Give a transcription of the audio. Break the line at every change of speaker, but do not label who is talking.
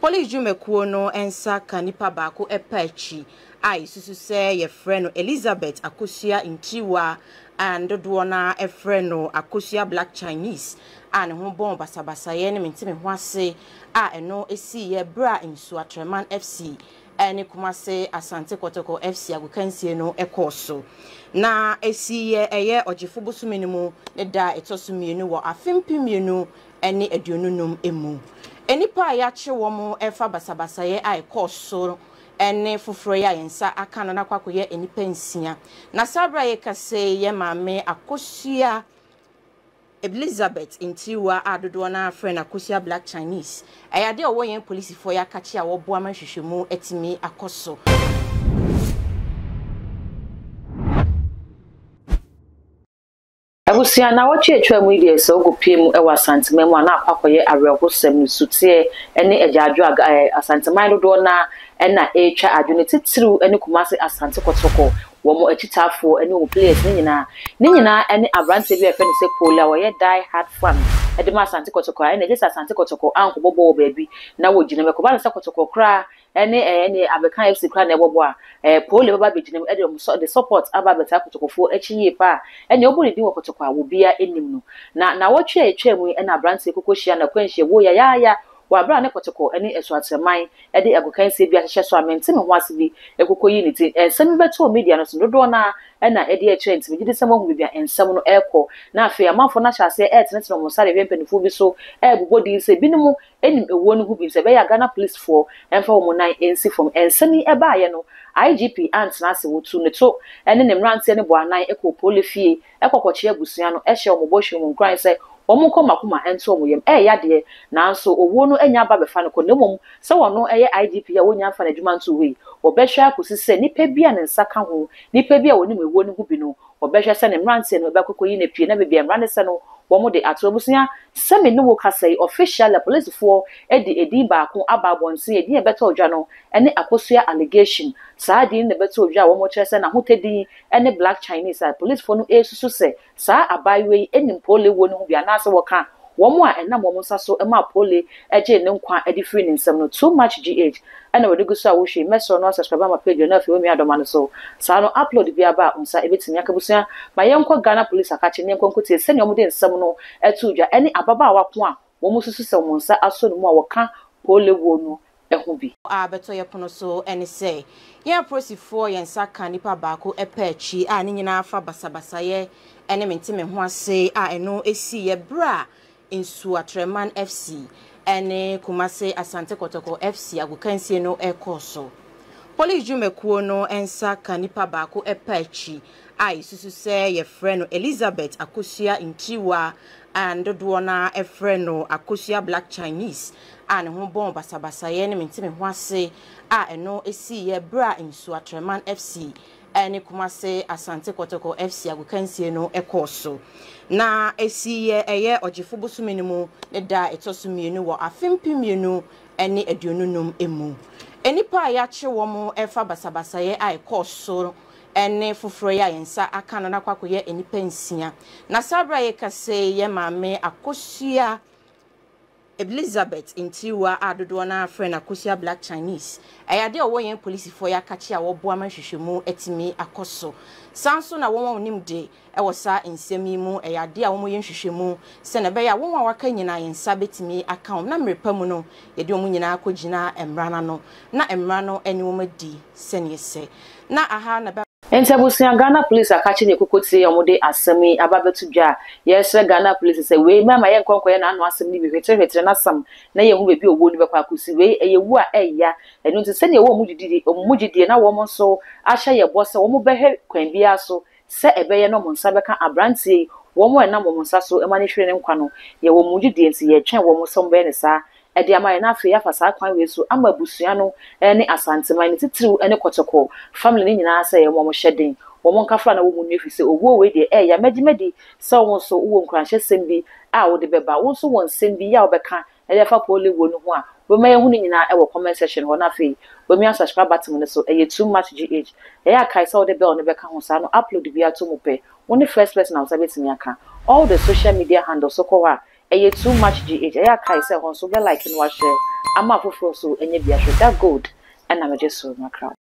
Polis dwumakuo no nsa ka nipa baako pa akyi a yɛsusu sɛ yɛfrɛ no Elizabeth Akosua Ntriwa a dodoɔ no ara frɛ no Akosua Black Chinese a ne ho bɔn basabasayɛ ne mente-me-ho-ase a ɛno siiɛ berɛ a Nsuatrɛman FC ne Kumase Asante Kɔtɔkɔ FC agokansie no kɔɔ so. Na ɛsiiɛ ɛyɛ Ɔgyefo bosome no mu ne da a ɛtɔ so mmienu wɔ afe 2025 mu. Nnipa a yɛakye wɔn fa basabasayɛ a ɛkɔɔ so ne foforɔ yi a yɛn nsa aka no no akɔ akɔyɛ nnipa nsia. Na saa berɛ a yɛrekasa yi, yɛn maame Akosua Elizabeth Ntriwa a dodoɔ no ara frɛ no Akosua Black Chinese, ɛyɛ adeɛ a ɔwɔ yɛn polisifoɔ yi akakye a wɔboa ma nhwehwɛmu atumi akɔ so.
Abusua, Nnawɔtwe a atwam yi deɛ sɛ wokɔpue mu wɔ Asanteman mu a na akɔ akɔyɛ awerɛhosɛm, nisuteɛ ne agyaadwo a Asanteman dodoɔ no ara na ɛretwa adwo ne titiriw ne Kumasi Asante Kɔtɔkɔ, wɔn akyitaafoɔ ne wɔn players no nyinaa. Ne nyinaa ne aberanteɛ bi a yɛfrɛ no sɛ Pole a ɔyɛ die hard fan de ma Asante Kɔtɔkɔ a ɛnna gye sɛ Asante Kɔtɔkɔ ankɔbɔ bɔɔl wɔ baabi na wɔgyina mu. Ɛkɔba no sɛ Kɔtɔkɔ koraa Ɛne ɛɛ ɛne Abɛka FC koraa na ɛbɔbɔ a, ɛɛ Poole bɛba abɛgyina mu de wɔn sɔ de support aba abɛtaa Kotokofoɔ akyi yie paa. Ɛnneɛ wɔbɔ ne din wɔ Kotoko a obiara nnim no. Na nnawɔtwe a ɛtwaa mu yi na aberanteɛ koko hyiaa n'akwanhyia wuo yayaaya wɔ aberɛ a ne Kotoko ne Asuatraman de agokansie bi ahyehyɛ so a mente me ho ase bi koko yii ne ti. Nsɛm yi bɛtɔɔ media no so no dodoɔ no ara na ɛde rekyerɛ nti megye di sɛ moahu baabi a nsɛm no rekɔ. Na afei amanfoɔ no ahyɛ aseɛ retenetene wɔn nsa de hwɛ mpanimfoɔ bi so rebobɔ din sɛ binom nim ewuo no ho bi nti ɛbɛyɛ a Ghana policefoɔ mfa wɔn nan nsi fam. Nsɛm yi baeɛ no, IGP antena ase, wɔtuu ne to ne ne mmeranteɛ no bɔɔ anan kɔɔ Pole fie kɔ kɔkyee abusua no, hyɛɛ wɔn bɔ hyɛɛ wɔn nkuran sɛ wɔn nkɔ wɔn akoma nto wɔn yam. Ɛyɛ deɛ, nanso owuo no nnya aba abɛfa no kɔ na mmom sɛ ɔno yɛ IGP a wɔnnya mfa n'adwuma ntoo hɔ yi, wɔbɛhwɛ akɔsi sɛ nipa bi a ne nsa ka ho, nipa bi a ɔnim ewuo no ho bi no, Wɔbɛhwɛ sɛ ne mmeranteɛ no bɛkɔkɔyi no apue na baabi a mmara no sɛ no wɔde ato. Abusua, sɛ me ne wo kasa yi, officially apolisifoɔ de edin baako aba abɔnten, edin a ɛbɛtɔ dwa no ne Akosua Allegation. Saa din no na ɛbɛtɔ dwa a wɔkyerɛ sɛ n'ahotɛ din ne Black Chinese a apolisifoɔ no resusu sɛ saa abaayewa yi nim Pole wuo no ho bi anaasɛ wɔka wɔn a ɛnam wɔn nsa so maa Pole gyee ne nkwa de firii ne nsam no. Too much GH ɛna wɔde gu so a wohwɛ yi. Mɛsrɛ no asubscribe ama page no na afei wamia dɔma no so. Saa no upload biara ba a wo nsa bɛtumi aka. Abusua, ma yɛnkɔ Ghana Police akakye na yɛnkɔ nkɔtie sɛnea wɔde nsɛm no too dwa ɛne ababaawa ko a wɔsusu sɛ wɔn nsa asɔ ne mu a wɔka Pole wuo no ho bi.
A bɛtɔ yɛ pono so ne sɛ, yɛn apolisifoɔ yɛn nsa ka nipa baako pɛ akyi a ne nyinaa fa basabasayɛ ne mente-me-ho-ase a ɛno siiɛ berɛ a Nsuatrɛman FC ne Kumase Asante Kɔtɔkɔ FC agokansie no rekɔɔ so. Polis dwumakuo no nsa ka nipa baako pɛ akyi a yɛsusu sɛ yɛfrɛ no Elizabeth Akosua Ntriwa a dodoɔ no ara frɛ no Akosua Black Chinese a ne ho bɔn basabasayɛ ne mente-me-ho-ase a ɛno siiɛ berɛ a Nsuatrɛman FC ne Kumase Asante Kɔtɔkɔ FC agokansie no kɔɔ so. Na ɛsiiɛ ɛyɛ Ɔgyefo bosome no mu ne da a ɛtɔ so mmienu wɔ afe 2025 mu. Nnipa a yɛakye wɔn fa basabasayɛ a ɛkɔɔ so ne foforɔ yi a yɛn nsa aka no no akɔ akɔyɛ nnipa nsia. Na saa berɛ a yɛrekasa yi, yɛn maame Akosua Elizabeth Ntriwa a dodoɔ no ara frɛ no Akosua Black Chinese, ɛyɛ adeɛ a ɔwɔ yɛn polisifoɔ yi akakye a wɔboa ma nhwehwɛmu atumi akɔ so. Saa nso na wɔn a wɔnim de wɔ saa nsɛm yi mu, ɛyɛ adeɛ a wɔyɛ nhwehwɛmu sɛdeɛ ɛbɛyɛ a wɔn a wɔaka nyinaa yɛn nsa bɛtumi aka wɔn na mmerɛ pa mu no yɛde wɔn nyinaa akɔgyina mmara no ano na mmara no ne wɔn adi sɛdeɛ ɛsɛ. Na aha na.
Enti abusua, Ghana Police akakye ne kokotie a wɔde asɛm yi aba abɛto dwa a yɛresrɛ Ghana Police sɛ wei mma yɛnkɔ nkɔyɛ n'ano asɛm no bi hweterehwetere n'asɛm na yɛnhu baabi a owuo no bɛkɔ akɔsi. Wei ɛyɛ wuo a ɛya. Ɛno nti sɛdeɛ wɔn mu gyidie wɔn mu gyidie na wɔn nso ahyɛ yɛ bɔ sɛ wɔbɛhwɛ kwan biara so sɛ ɛbɛyɛ na wɔn nsa bɛka aberanteɛ yi wɔn a ɛnam wɔn nsa so ma no hwere ne nkwa no yɛwɔ wɔn mu gyidie nti yɛretwɛn wɔn sɛ wɔbɛyɛ no saa de ama yɛn na afei yɛafa saa kwan wei so ama abusua no ne Asanteman ne titiriw ne Kɔtɔkɔ family no nyinaa sɛ wɔn hyɛ den, wɔn nkafra na wɔn nnu efisɛ owuo wei deɛ ɛɛya. Mɛgye madi sɛ wo nso wowɔ nkuranhyɛsɛm bi a wode bɛba, wo nso wɔ nsɛm bi a wobɛka de afa Poly wuo no ho a, wobɛma yɛahu ne nyinaa wɔ comment section hɔ na afei wamia subscribe button no so. Ɛyɛ too much GH. Ɛyɛ a kae sɛ wode bell no bɛka ho saa no upload biara to mu pɛ, wo ne first person a wo nsa bɛtumi aka. All the social media handles so kɔ hɔ a Ɛyɛ too much GH ɛyɛ a kae sɛ hɔ nso wobɛ like na wa share ama afoforɔ nso anya bi ahwɛ. Dark Gold na megye so makra wo.